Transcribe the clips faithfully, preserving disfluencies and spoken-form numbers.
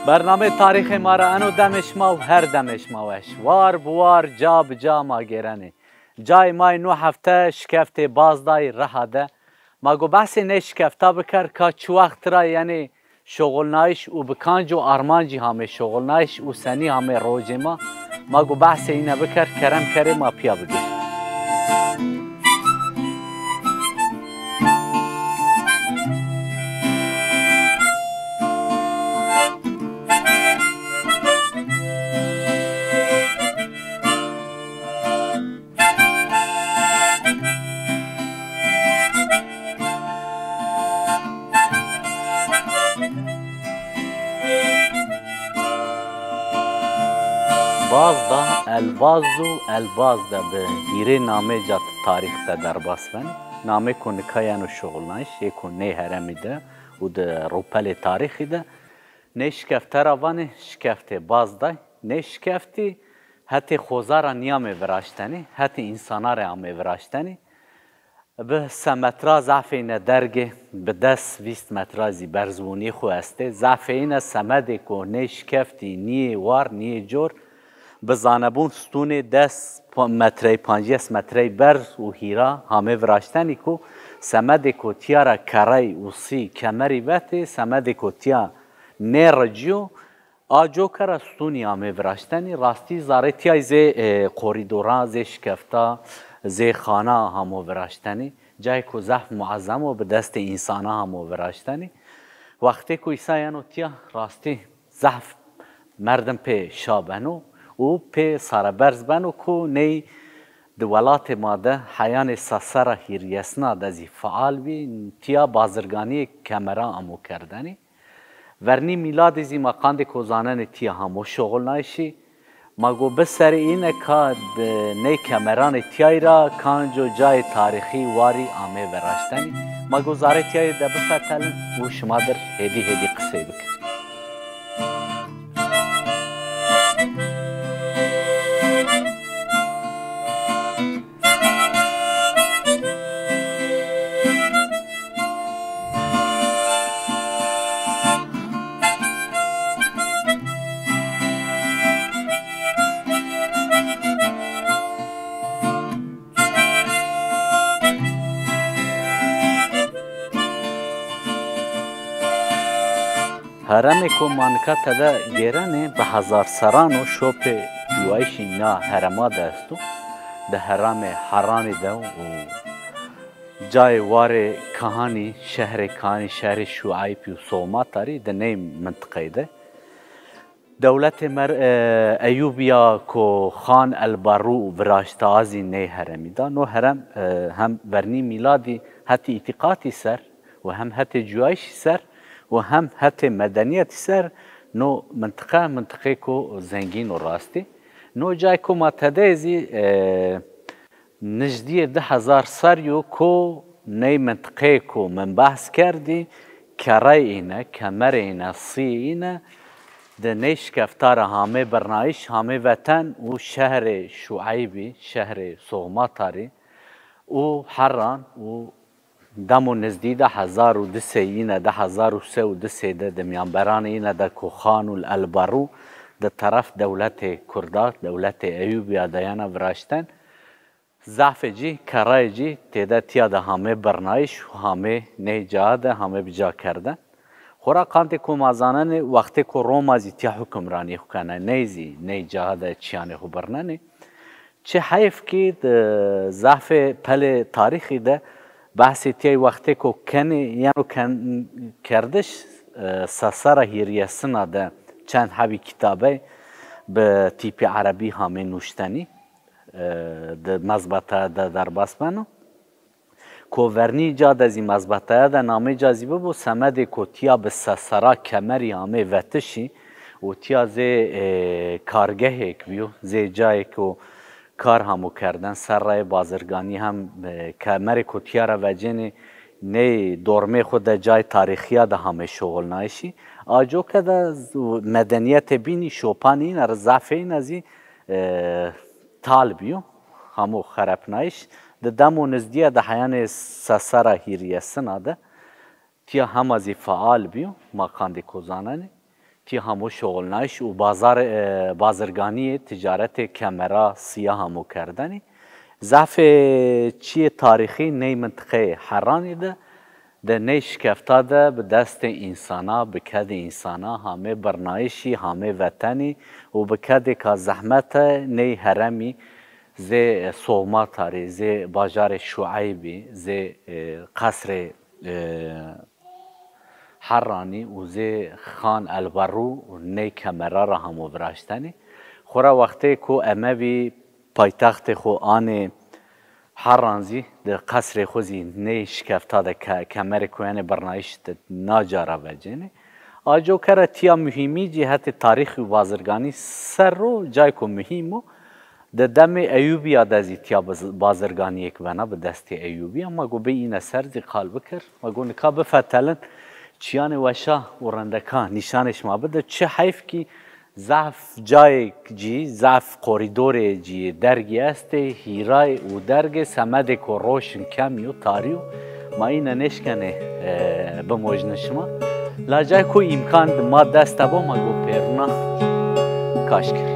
Bernameyê tarîxê ma ra eno demê şima û her demê şima weş. War bi war, ca bi ca ma gêrenê. Cayê ma yê no hefte şikeftê Bazdayî Riha de. Ma go behsê nê şikefta biker ka çi wext ra yenê şoxulnayîş û bi kanco armancî hamê şoxulnayîş û senî hamê rocê ma. Ma go behsê îne biker, kerem kerê ma pîya bigêr. Bazda, Elbaz û Elbazde bi hîrê namê ca tarîx de derbas benê. Namê ku nika yeno şuxulnayîş, ê ku nê heremî de û di rûpelê tarîxî de nê şikefte ra vanê şikeftê Bazday. Nê şikeftî hetê xoza ra nîyamê viraştenî, hetê însana rê amê viraştenî. Bi se metra zafê îne dergê, bi des vîst metra zî berzbûnî xwu estê. Zafê îne semedê ku nê şikeftî nîyê war, nîyê cor, bi zanebûn stûnê des metrey, pancês metrey berz û hîra hamê viraştenî ku semedê ku tîya ra kerey û sî kemerî vetê, semedê ku tîya nêrecîyo, a coka ra stûnî amê viraştenî. Rastî zarê tîyay zê, e, korîdoran, zê şikefta, zê xana hamo viraştenî. Cayê ku zaf muezem o, bi destê însana hamo viraştenî. Wextê ku îsa yeno tîya, rastî zaf merdim pê şa beno û pê sareberz beno ku ney di welatê ma de heyanê sesera hîriyesna de zî feal bî, tîya bazirganîyê kemera amo kerdenî. Vernî mîladî zî ma qandê ko zanenê tîya hamo şoxulnayîşî. Ma go biserê îne ka di ney kemeranê tîyayî ra kanco cayê tarîxî warî amê viraştenî. Ma go zarê tîyayê de bifetelin û şima dir hêdî hêdî qisey bikin. Heremê ku ma nika tede gêrenê bi hezar serran o şopê cuyayîşî na herema de esto. Di heremê Heranî de û cayê warê Kahanî, şehrê Kahanî, şehrê Şueyb û Soxmatarî di ney mintiqeyî de. Dewletê mer-, e, Eyûbîya ku Xan El Barû viraşta a zî ney heremî da. No herem, e, hem vernî mîladî hetê îtîqatî ser û hem hetê cuyayîşî ser û hem hetê medenîyetî ser no mintiqe, mintiqêko zengîn û rastî. No cayê ku ma tede zî, e, nijdîyê di hezar serrî yo ku ney mintiqeyê ku min behs kerdî, kerrey îne, kemerê îne, sîyê îne, di ney şikefta ra hamê birnayîş, hamê veten û şehrê Şueybî, şehrê Soxmatarî û Herran û demo nizdî de hezar û di sey îne de, hezar û se û di sey de di mîyanberanê îne de ku Xanul El Barû di teref dewletê Kurda, dewletê Eyûbîya de yena viraşten, zafê cî, kerrayê cî têde tîya de hamê birnayîş û hamê ney ca de hamê bi ca kerden. Xora qandê ku ma zanenê, wextê ku Roma zî tîya hukimranî xwu kena, ney zî ney ca de çîyanê xwu birnenê. Çi heyf kî di zafê pelê tarîxî de behsê tîyay wextê ku kenê yeno ken-, kerdiş, e, sesera hîrîyesina de çend hebî kitabey bi tîpî erebî hamê nuştenî, e, di mezbetaya de derbas beno. Ko vernî ca de zî mezbetaya de namê ca zî bibo, semedê ko tîya bi sesera kemerî amê vetişî û tîya zê, e, kargehêk bîyo, zê cayêk o kar hamo kerden, serrayê bazirganî hem, e, kemerê ko tîya ra vecênê ney dormê xwu de cayê tarîxîya de hamê şuxulnayîşî. A coke de z-, medenîyetê bînî şopanê îne ra zafê îne zî, e, tal bîyo, hamo xerepnayîş. Di demo nizdîye de heyanê sesera hîrîyesina de tîya hema zî feal bîyo, ma qandê ko zanenê. Tî hamo şoxulnayiş û bazar, e, bazirganîyê, ticaretê kemera sîya hamo kerdenî. Zafê çiyê tarîxî ney mintiqeyê Herranî de, de ney şikefta de bi destê însana, bi kedê însana hamê birnayişî, hamê vetenî û bi kedêka zehmete ney heremî zê, e, Soxmatarî, zê bajarê Şueybî, zê, e, qesrê, e, Herranî û zê Xan Elberû ney kemera ra hamo viraştenî. Xora wextê ku Emevî paytextê xo anê Herran zî di qesrê xo zî ney şikefta de ke-, kemerê koyenê birnayîş de na ca ra vecênê. A coke ra tîya muhîmî cî hetê tarîx û bazirganî ser ro cayêko muhîm o. Di demê Eyûbîya de zî tîya biz-, bazirganîyêk bena bi destê Eyûbîya. Ma go bê îne ser zî qal bikir. Ma go nika bifetelin. Çiyanê weşa û rindeka nîşanê şima bide. Çi heyf kî zaf cayêk cî, zaf korîdorê cî dergî estê, hîray û dergê semedêko roşn kemî yo, tarî yo. Ma îne nêşkenê, e, bimojnê şima. La cayêko îmkan di ma dest de bo, ma go pêruna kaş kir.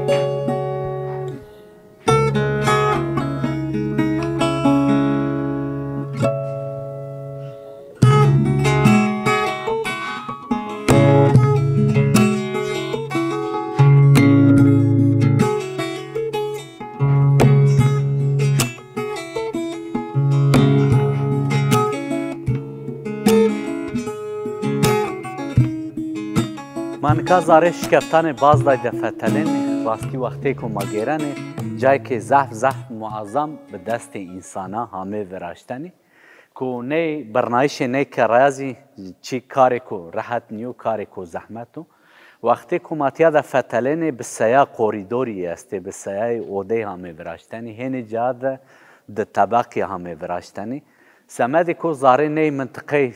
Ma nika zarê şikeftanê Bazday de fetelênê, rastî wextêko ma gêrenê, cayêkê zehf zehf muezam bi destê însana hamê viraştenî, ku ney birnayîşê ney keraya zî çî karêko rehet nîyo, karêko zehmet o. Wextê ku ma tîya de fetelênê bi seya korîdorî estê, bi seyayê odeyî hamê viraştenî, hênî ca de di tebeqî hamê viraştenî. Semedê ku zarê ney mintiqey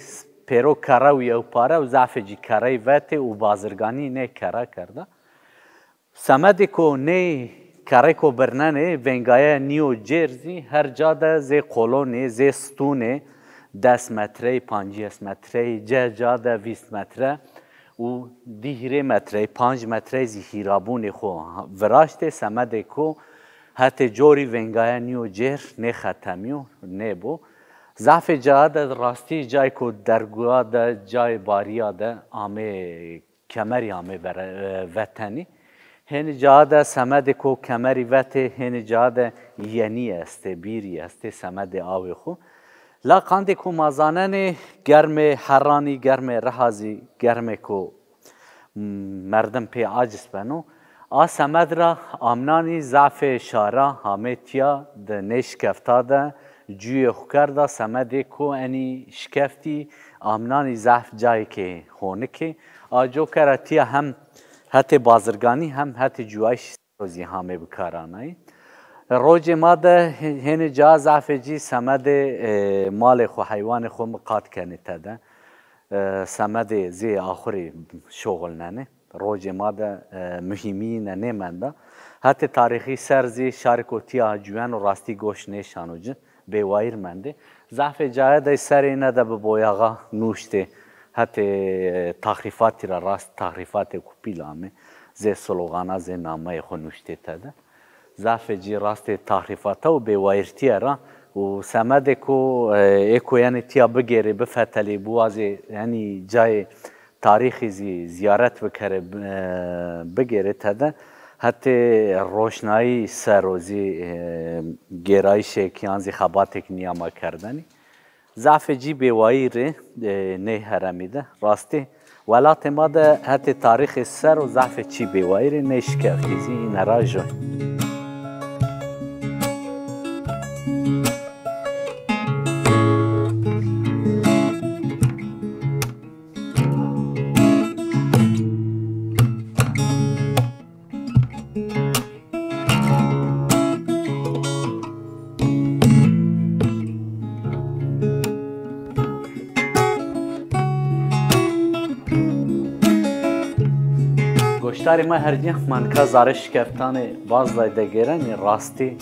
pêro kere û yewpare û zafê cî kerey vetê û bazirganî ney kera kerda. Semedê ku ney kereyko birnenê, vengaye nîyo cêr zî, her ca de zê kolonê, zê stûnê, des metrey, pancîyes metrey, ce ca de vîst metre û di hîrê metrey, panc metrey zî hîrabûnê xo viraştê, semedê ku hetê corî vengaye nîyo cêr, nêxetemîyo, nêbo. Zafê caye de rastî cayêko dergûa de, cayê barîya de amê kemerî amê vere-, e, vetenî. Hênî caye de semedê ku kemerî vetê, hênî caye de yenî estê, bîrî estê, semedê awê xo. La qandê ku ma zanenê, germê Herranî, germê Riha zî, germêko merdim pê aciz beno. A semed ra amnanî zafê şara hamê tîya di nê şikefta de cuyê xo kerda, semedê ku enî şikeftî amnanî zaf cayêkê honikê. A coke ra tîya hem hetê bazirganî hem hetê cuwayîşî ser o zî hamê bi kar anayî. Rocê ma de hê-, hênî ca zafê cî semedê, e, malê xo, heywanê xo miqat kenê tede. E, semedê zê axurî şoxulnenê. Rocê ma de, e, muhîmî yîne nêmenda. Hetê tarîxî ser zî şarêko tîya cuwen û rastî goş nêşano ci, bêwayîr mendê. Zafê caye de serê îne de bi boyaxa nuştê. Hetê, e, taxrîfatî ra rast taxrîfatêko pîl amê. Zê slogana, zê nameyê xo nuştê tede. Zafê cî rastê taxrîfata û bêwayîrtîye ra û semedê ku, e, ê ku yenê tîya bigêrê, bifetelê, biwazê, henî cayê tarîxî zî zîyaret bikerê, bi-, e, bigêrê tede, hetê roşnayî ser o zî, e, gêrayîşêk yan zî xebatêk nîya ma kerdenî. Zafê cî bêwayîr ê, e, ney heremî de. Rastî, welatê ma de hetê tarîxê ser o zafê çî bêwayîr ê, ney şikeftî zî îne ra joy. Goşdarê ma hercî, ma nika zerê şikeftanê Bazday de gêrenê, rastî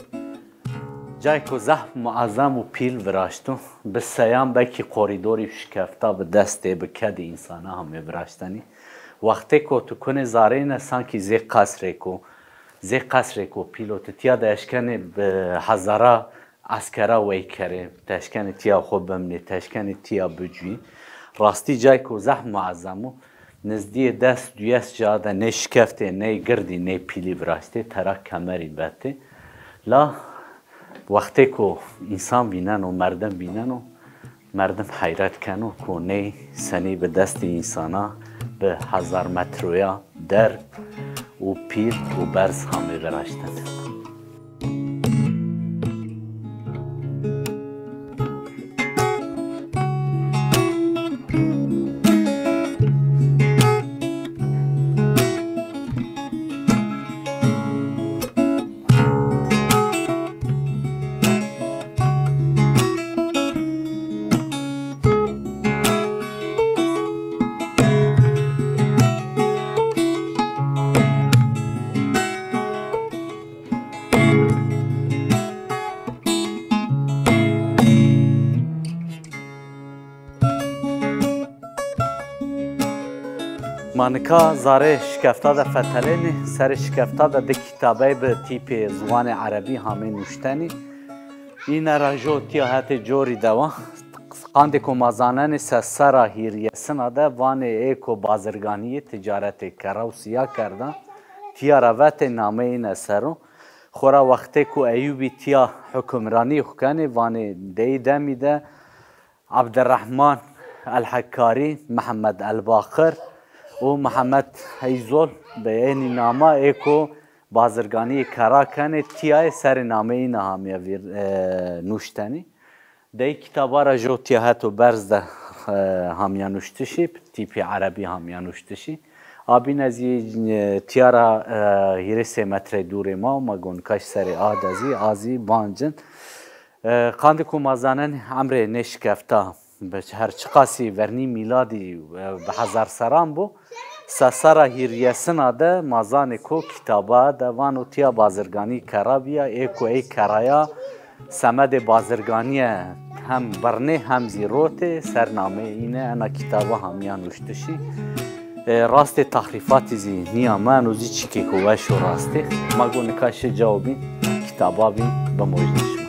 cayêko zaf muezem û pîl viraşto. Bi seyan belkî korîdorî şikefta bi destê, bi kedê însana hamê viraştenî. Wextêko tu kunê zareyne sankî zê qesrêko, zê qesrêko pîl o, tu tîya de eşkenê bi hezara eskera weykerê, ti eşkenê tîya xo bimnê, ti eşkenê tîya bicuyî. Rastî cayêko zehf muezzem o. Nizdîyê des duyes ca de ney şikeftê, ney girdî, ney pîlî viraştê, tera kemerî vetê. La wextêko însan vîneno, merdim vîneno, merdim heyret keno ku ney senî bi destê însana bi hezar metroya derg û pîl û berz hamê viraştene. Ma nika zarê şikefta de fetelênê. Serê şikefta de di kitabey bi tîpê ziwanê erebî hamê nuştenî. Îne ra jo tîya hetê corî de wa. Qandêko ma zanenê se serra hîrîyesina de vanê êko bazirganîye, ticaretê kera û sîya kerda. Tîya ra vetê nameyê îne ser o. Xora wextêko Eyûbî tîya hukimranî xo kenê, vanê dey demî de Abdurrahman el-Hekkarî, Mihemed el-Baqir û Mihemed Eyzol bi ênî nama êko bazirganîyê kera kenê, tîyayê serê nameyê îne hamîya vîr, e, nuştenî. Dey kitaba ra jo tîya heto berz de, e, hamîya nuştişî, tîpî erebî hamîya nuştişî. A bîne zî, e, tîya ra, e, hîrê sê metrey dûrê ma, ma go nika şî serê a de zî, a zî bancin. E, qandê ku ma zanenê emrê nê şikefta bi her çiqasî vernî mîladî, e, bi hezar serran bo, se serra hîrîyesina de ma zanê ku kitaba de vano tîya bazirganî kera bîya, ê ku ey keraya semedê bazirganîye hem birnê hem zî rotê, ser nameyê îne ena kitaba hamîya nuştişî. E, rastê tahrîfatî zî nîyameno, zî çîkêko weş o rastê. Ma go nika şi cawo bîn, kitaba bîn, bimojnê şima.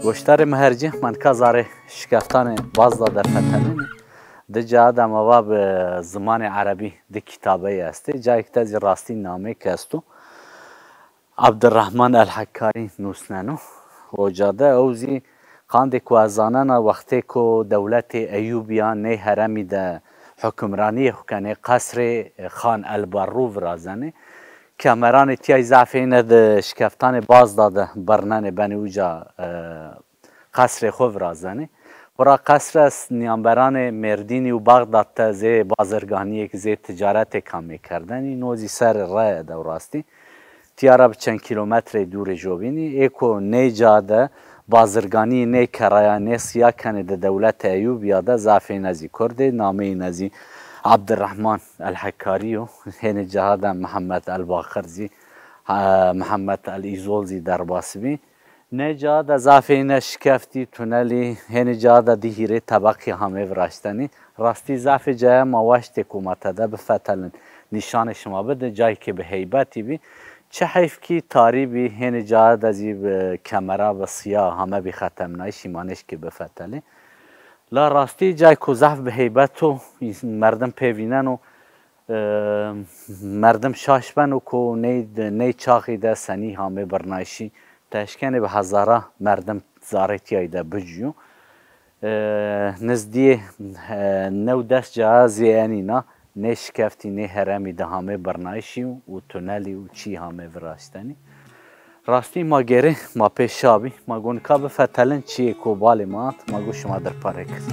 Goşdarê mi hercî, ma nika zarê şikeftanê Bazda de fetelînê. Di ca de ma va bi zimanê erebî di kitabeyî estê. Cayêk de zî rastî nameyêk esto. Abdurrahman el-Hekkarî nusneno. Oca de ew zî qandê ku ez zanena wextêko dewletê Eyûbîya ney heremî de hukimranîyê xo kenê, qesrê Xan el-Barrû virazenê. Kemeranê tîyayî zafê îne di şikeftanê Bazda de birnenê, benê uca, e, qesrê xo virazenê. Xora qesre nîyanberanê Mêrdînî û Baxdad de zê bazirganîyêk, zê ticaretêk amê kerdenî. No zî serê reye de û rastî. Tîya ra bi çend kîlometrey dûrê jobînî. Ê ku nê ca de bazirganîyê nê keraya, nê sîya kenê di dewlete Eyûbîya de zafê îne zî kurd ê. Nameyê îne zî Abdurrahman el-Hekkarî yo. Hênê caha de Mihemed el-Baqir zî, e, Mihemed el-Îzol zî derbas bî. Nê ca de zafê îne şikeftî, tunelî, hênê ca de di hîrê tebeqî hamê viraştenî. Rastî zafê caya ma waştê ku ma tede bifetelin, nîşanê şima bidin, cayêkê bi heybetî bî. Çi heyf kî tarî bî, hênê caya de zî bi kemera, bi siya hame bî xetemnayîşî, ma nêşkê bifetelî. La rastî cayêko zaf bi heybet o, merdim pê vîneno. E, merdim şaş beno ku ney, ney çaxî de senî hamê birnayîşî. Ti eşkenê bi hezara merdim zarê tîyayî de bicûyo. E, nizdîyê, e, new des cayazî enîna nê şikeftî, nê heremî de hamê birnayîşî û tunelî û çî hamê viraştenî. Rastî ma gêrê, ma pê şa bî, ma go nika bifetelin çîyêko balê ma ant, ma go şima dir pare kir.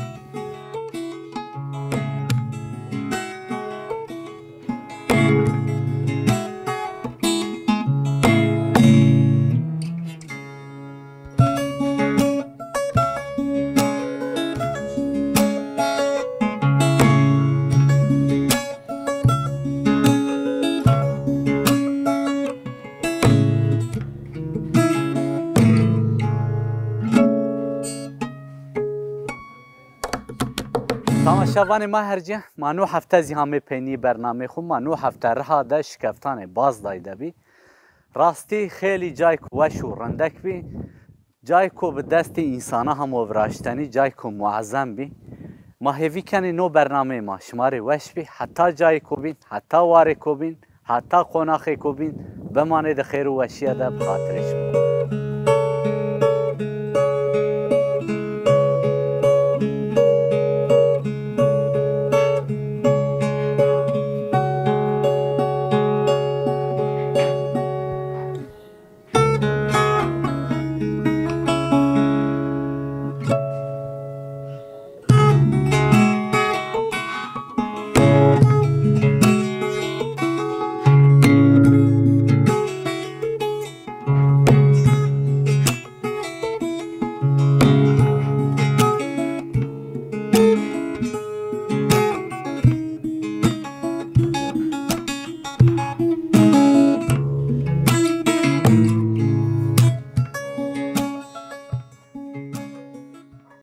Temaşevanê ma herce, ma no hefte zî hamê peynî bernamê xwu, ma no hefte riha de şikeftanê Bazdayî de bî. Rastî xeylî cayko weş û rindek bî. Cayko bi destê însana hamo viraştenî, cayko muezem bî. Ma hêvî kenê no bernameyê ma şima rê weş bî. Heta cayêko bîn, heta warêko bîn, heta qonaxêko bîn, bimanê di xêr û weşîye de bi xatirê şima.